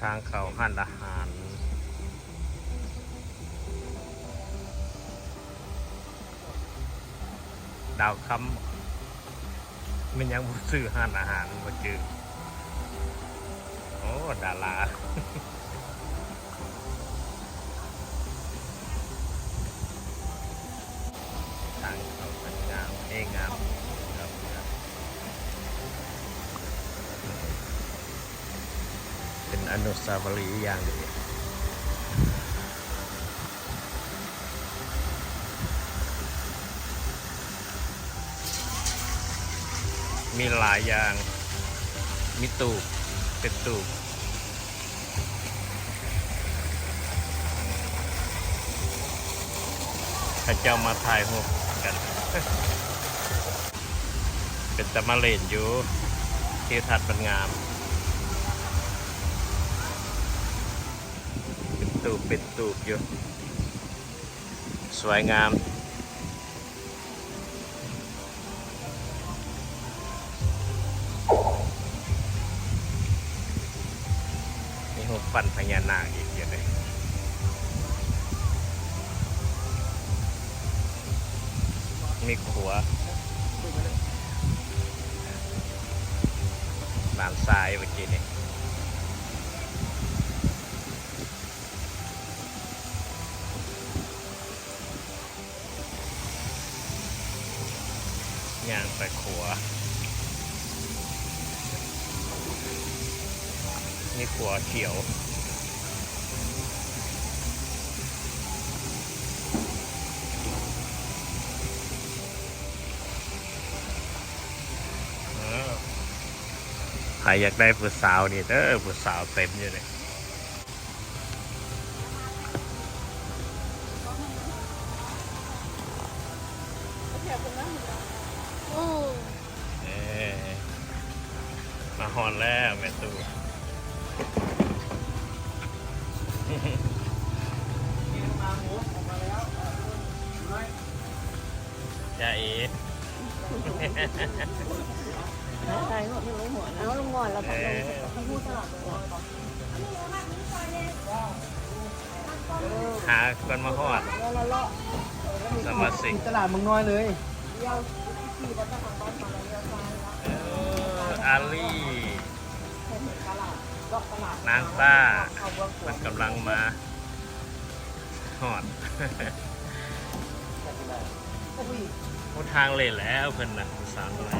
ທາງເຂົ້າຮ້ານອາຫານ ດາວຄຳ ແມ່ນຫຍັງບໍ່ຊື່ຮ້ານອາຫານບໍ່ຈື່. ໂອ້ ດາລາ ທາງເຂົ້າງາມ ເອງາມ ເປັນອະນຸສາວະລີຢ່າງດີ. ມີຫຼາຍຢ່າງ ມີຕູບ ເປັນຕູບ ເຂົາເຈົ້າມາຖ່າຍຮູບກັນ. ເປັນຕາມາຫຼິ້ນຢູ່ ທິວທັດມັນງາມ ເປັນຕູບ ເປັນຕູບຢູ່ ສວຍງາມ. ມີຮູບປັ້ນພະຍານາກອີກຢູ່ເດ້ ມີຂົວ ຫຼານຊາຍເມື່ອກີ້ນີ້. ຍ່າງໄປຂົວ ມີຂົວຂຽວ ເອີ ໃຜຢາກໄດ້ຜູ້ສາວນີ້ເດີ ຜູ້ສາວເຕັມຢູ່ນີ້. ເອີ ມາຮອດແລ້ວແມ່ຕູ້ ຈາເອ ເອົາລົງໝໍ້ແລ້ວ ເອີ ຫາກ່ອນມາຮອດ ສະມາຊິກ ຕະຫຼາດມັງນ້ອຍເລີຍ ເອີ ອາລີ ນາງປ້າ ມັນກຳລັງມາ ຮອດ ຫົນທາງເລແລ້ວເພິ່ນນະ ສາວນ້ອຍ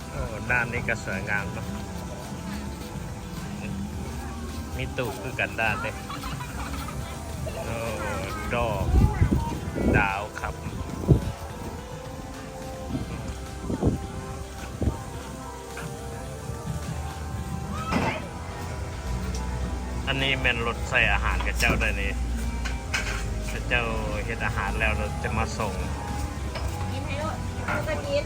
ໂອ້ ດ້ານນີ້ກໍສວຍງາມເນາະ ມີຕູບຄືກັນດ້ານເດ້ ໂອ້ ດອກດາວຄຳ. ອັນນີ້ແມ່ນລົດໃສ່ອາຫານເຂົາເຈົ້າໄດ້ນີ້ ເຂົາເຈົ້າເຮັດອາຫານແລ້ວ ແລ້ວຈະມາສົ່ງ ກິນໃຫ້ໂລດ ເຂົາກໍກິນ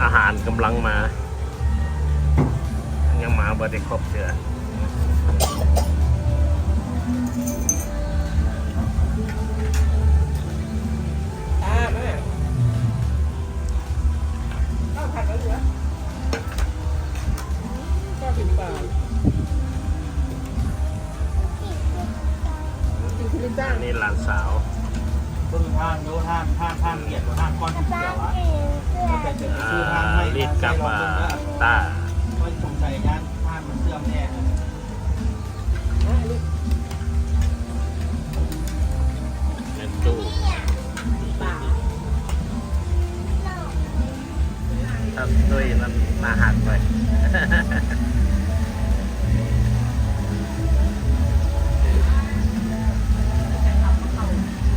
ອາຫານກຳລັງມາ ຍັງມາບໍ່ໄດ້ຄົບເທື່ອ. ອັນນີ້ຫຼານສາວ ເບິ່ງທາງຢູ່ ທາງ ທາງ ທາງກຽດ ທາງກ່ອນເສືອວະ ມັນເປັນ ເປັນ ອ່າ ຄືທາງໃໝ່ ລີດກັບ ອ່າ ຕາ ຂ້ອຍສົງໄສຢ້ານທາງມັນເສື່ອມແດ່. ເປັນຕູ້ ຖ້າຕຸ້ຍນັ້ນໜ້າຮັກເວີຍ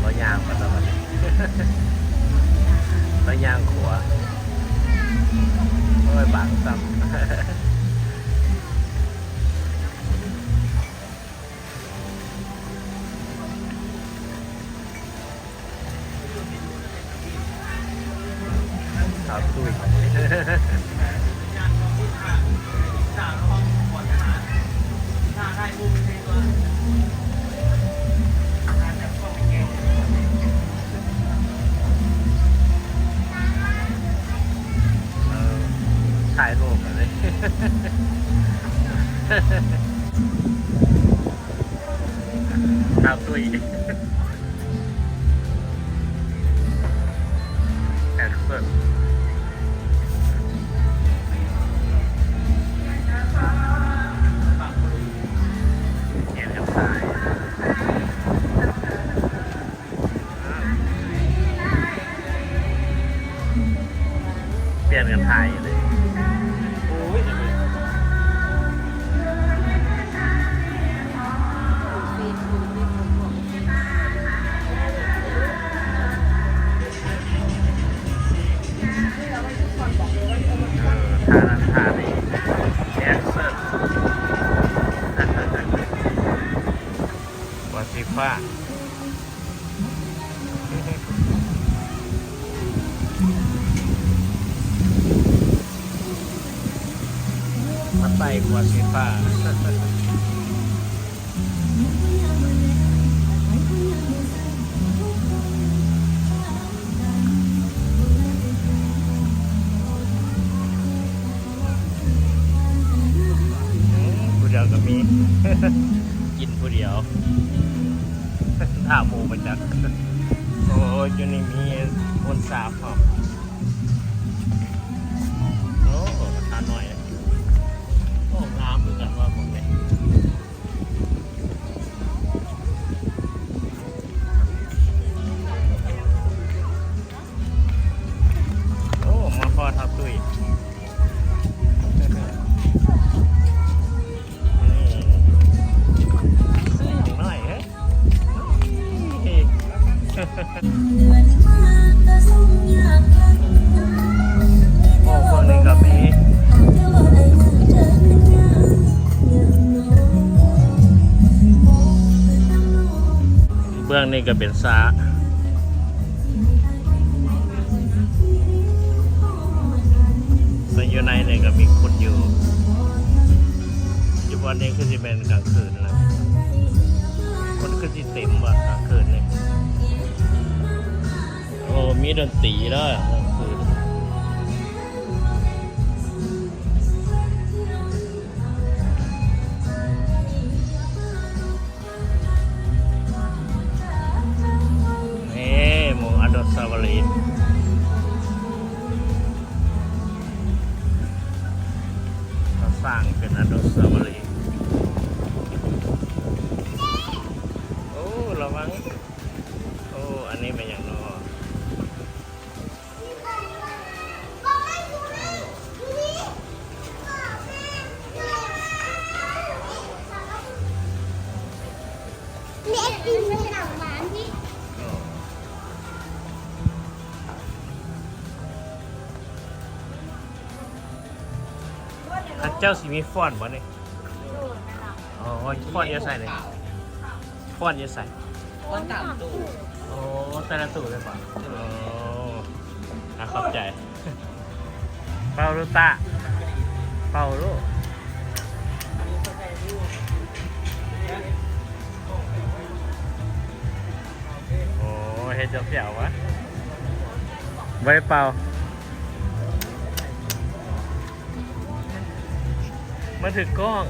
ລາວຍ່າງໄປແລ້ວບັດນີ້ ລາວຍ່າງຂົວ ໂອ້ຍ ບາງຊ້ຳ. ສາວຕຸ້ຍ ສ ແອັກເຊັນ ແອບຖ່າຍ ປ່ຽນກັນຖ່າຍຢູ່ເລີຍ ໂອ້ຍ ເອີ ທ່ານັ້ນທ່ານີ້ ແອັກເຊັນ ຫົວສີຟ້າ ມາໃສ່ຫົວສີຟ້າ ຜູ້ດຽວກໍມີ ກິນຜູ້ດຽວ ຖ້າໝູ່ໄປຈັກ ໂອ້ຍ ຢູ່ນີ້ມີຄົນສາວພ້ອມ ໂອ້ ຮ້ານນ້ອຍ ໂອ້ ງາມຄືກັນວ່າໝ່ອງນີ້. ໂອ້ ມາພໍ້ທ້າວຕຸ້ຍ ນີ້ ຊື້ຫຍັງໜ້ອຍເອີຍ. ໂອ້ ເບື້ອງນີ້ກໍມີ ເບື້ອງນີ້ກໍເປັນສະ ແລະ ຢູ່ໃນນີ້ກໍມີຄົນຢູ່ ຢູ່ບ່ອນນີ້ຄືຊິແມ່ນກາງຄືນ ຄົນຄືຊິເຕັມວ່າກາງຄືນນີ້ ໂອ້ ມີດົນຕີເດີກາງຄືນ ນີ້ ໝ່ອງອະນຸສາວະລີ ເຂົາສ້າງເປັນອະນຸສາວະລີ ໂອ້ ລະວັງ ໂອ້ ອັນນີ້ແມ່ນຫຍັງເນາະ? ເຂົາເຈົ້າຊິມີຟ້ອນບໍ່ນີ້? ໂອ້ຍ ຟ້ອນຢູ່ໃສນີ້? ຟ້ອນຢູ່ໃສ? ໂອ້ ແຕ່ລະຕູ້ເລີຍບໍ່? ໂອ້ ອາ ຂອບໃຈ. ເປົ່າລູກຕາ ເປົ່າລູກ ໂອ້ ເຮັດຈະແປວວະ ບໍ່ໄດ້ເປົ່າ. ມາຖືກ້ອງ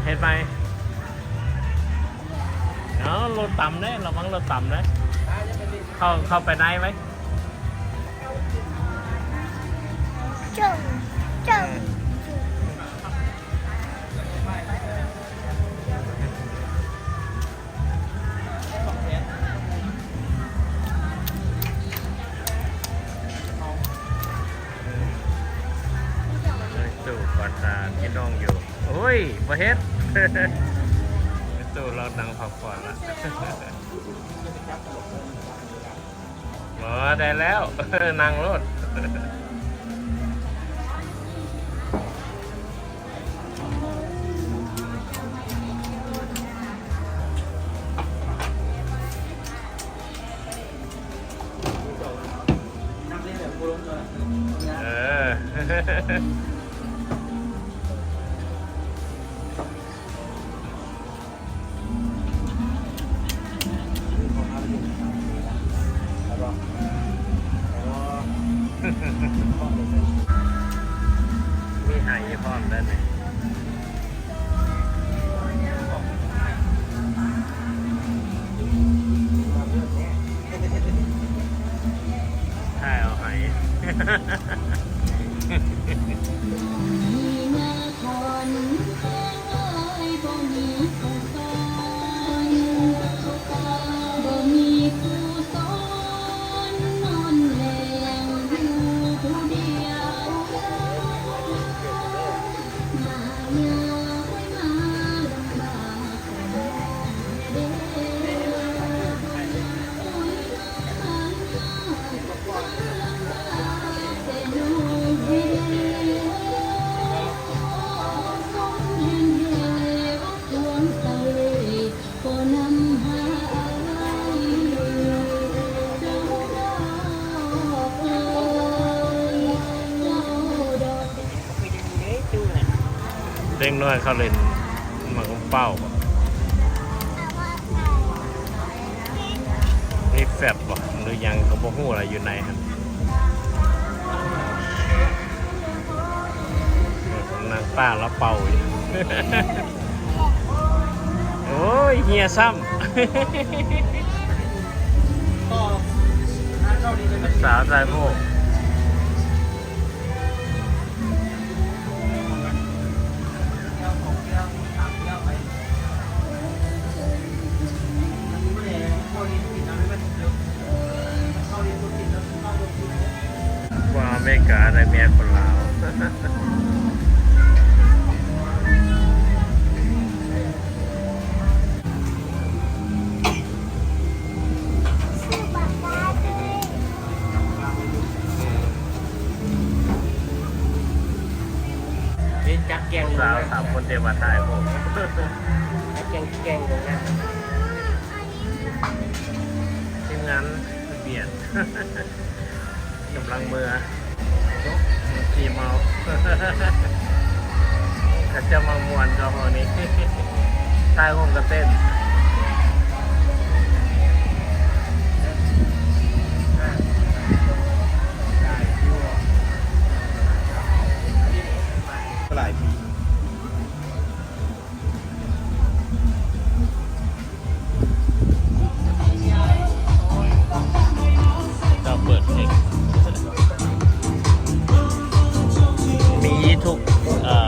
ເຮັດໄປ ເອົາ ລົດຕຳເດ້ ລະວັງລົດຕຳເດ້ ເຂົ້າ ເຂົ້າໄປໃນໄວ້ ຈງ ຈງ. ຕູ້ກວດກາພີ່ນ້ອງຢູ່ ໂອ້ຍ ບໍ່ເຮັດ ຕູ້ລາວນັ່ງພັກຜ່ອນລະ. ບໍ່ ໄດ້ແລ້ວ ນັ່ງໂລດ. ເອີ. ມີໄຫ້ພ້ອມເດີນີ້. ເດັກນ້ອຍເຂົາຫຼິ້ນໝາກນຳເປົ້າ ມີແຟັບບໍ່ ຫຼືຫຍັງກໍບໍ່ຮູ້ລະ ຢູ່ໃນຫັ້ນ. ນາງປ້າລາວເປົ່າຢູ່ ໂອ້ຍ ເຮຍຊ້ຳ ສາວໃສ່ໝວກ. ວ່າອາເມລິກາໄດ້ເມຍຄົນລາວ. ເຮັດຈັກແກງ ສາວສາມຄົນເດວ່າຖ່າຍຮູບ ແກງ ແກງ ທີມງານທະບຽນ ກຳລັງເມືອ ຂີ່ເມົາ ເຂົາເຈົ້າມັກມ່ວນເຈົ້າພວກນີ້ ຖ່າຍຮູບກໍເຕັ້ນ. ຫຼາຍປີ. ເຈົ້າເປີດເພງ ມີທຸກ ເອີ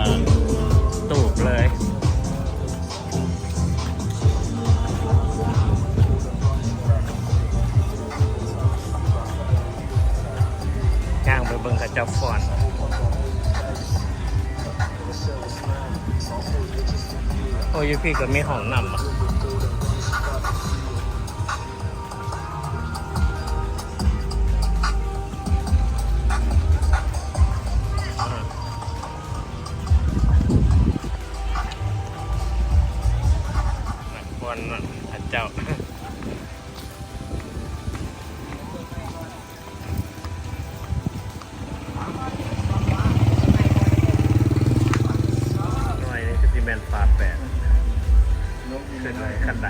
ຕູບເລີຍ. ຍ່າງໄປເບິ່ງເຂົາເຈົ້າຟ້ອນ. ໂອ້ ຢູ່ພີ້ກໍມີຫ້ອງນ້ຳ. ນັກບອນນັ້ນ ພະເຈົ້າ. ໜ່ວຍນີ້ຄືຊິແມ່ນຝາແປດ ຂຶ້ນໄດ້ຂັ້ນໃດ.